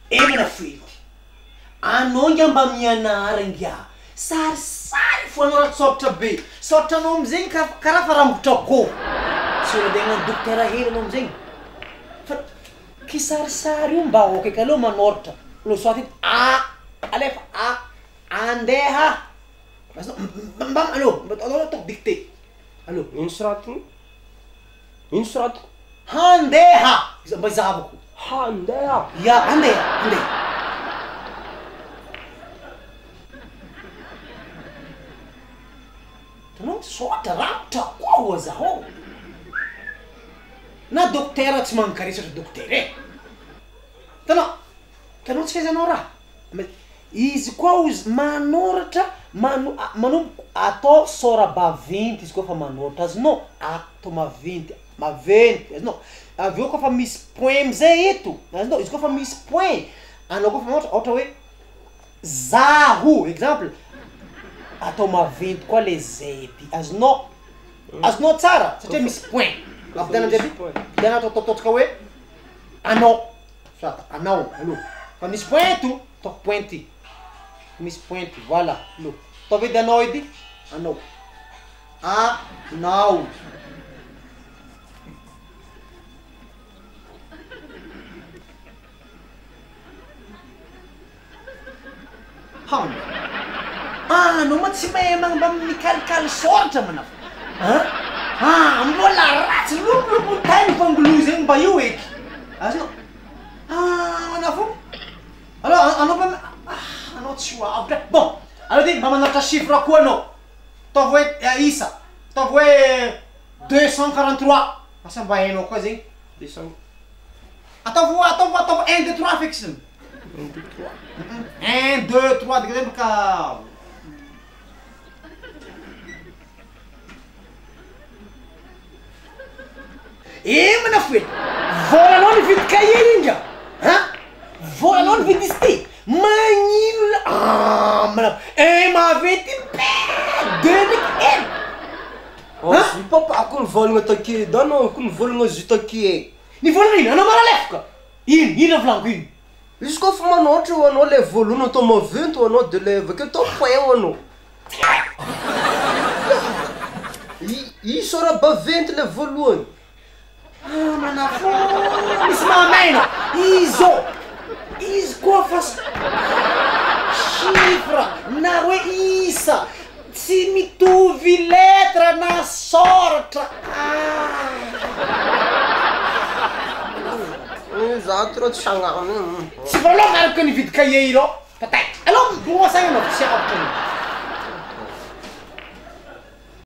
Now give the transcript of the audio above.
Emana foety. Anao ngia mba mianara ngia. Sarisary fo anao raha tsaotra be. Saotra anao amizegny ka karaha fa rangotra akoho. Tsy olo andeha hagnano dokotera hely anao amizegny. Fa kisarisary io mba ok eky aleo manoratra. Lo soit eto a alefa a andeha. Azonao mba alô mba alô ataoko dictée. Alô. Ino soratiny? Ino soratiko? Handeha! Mba izahavako. Handeha! Ya, handeha, handeha. Hitanao, misaotra rakotra koa ho'a zaho. Na dokotera tsy mankaresatra dokotera e. Hitanao, hitanao tsy fahaizanao raha. Izy koa ozy manoratra mano- manomboko atao sora-baventy izy koa fa manoratra azonao, atao maventy maventy azonao, avy eo kôfa misy point amizay eto azonao izy kôfa misy point anao kôfa manoratra ôhatra hoe zaho exemple atao maventy koa le zay ty azonao azonao tsara satria misy point ampitaina amizay ty ampitaina atao ataontsika hoe anao Soit anao aloha fa misy point eto ataoko point ty misy point ty voilà aloha ataovy edy anao edy anao anao Hany anao ma tsy mahay mba mikalikaly sôratra manafo an ah mbola ratsy lombolombontany fangoloy zegny mba io eky azonao ah manafo alors anao mba ah anao tsy ho avotra bon aleo ty mba manoratra chiffre koa anao ataovy hoe isa ataovy hoe 243 asa mba hainao koa zegny 200 Ataovy ataovy ataovy un deux trois feky izy. Un deux trois. Un deux trois dika zay baka. Emana foe, vôlanao nividy cahier inga, hein? Vôlanao nividy izy ty, magnino la, ah mana, un maventy be, deux ndraiky hely. Hein? Papa ko nivolagna take edy anao ko nivolagna izy take e. Nivolagna ino? Anao maralefaka? Ino? Ino raha volagniko ino? Izy koa fa manoatra ho anao le voalohany atao maventy ho anao de le avakeo atao point ho anao. I i sora-baventy le voalohany. Ah manafo misy mahamaina izao izy koa fa chiffre na hoe isa Tsy mitovy lettre na sôratra ah. Za ty rô tsy hagnano. Tsy voalôka araka nividy cahier irô patay. Alô miboa saigna anao tsy.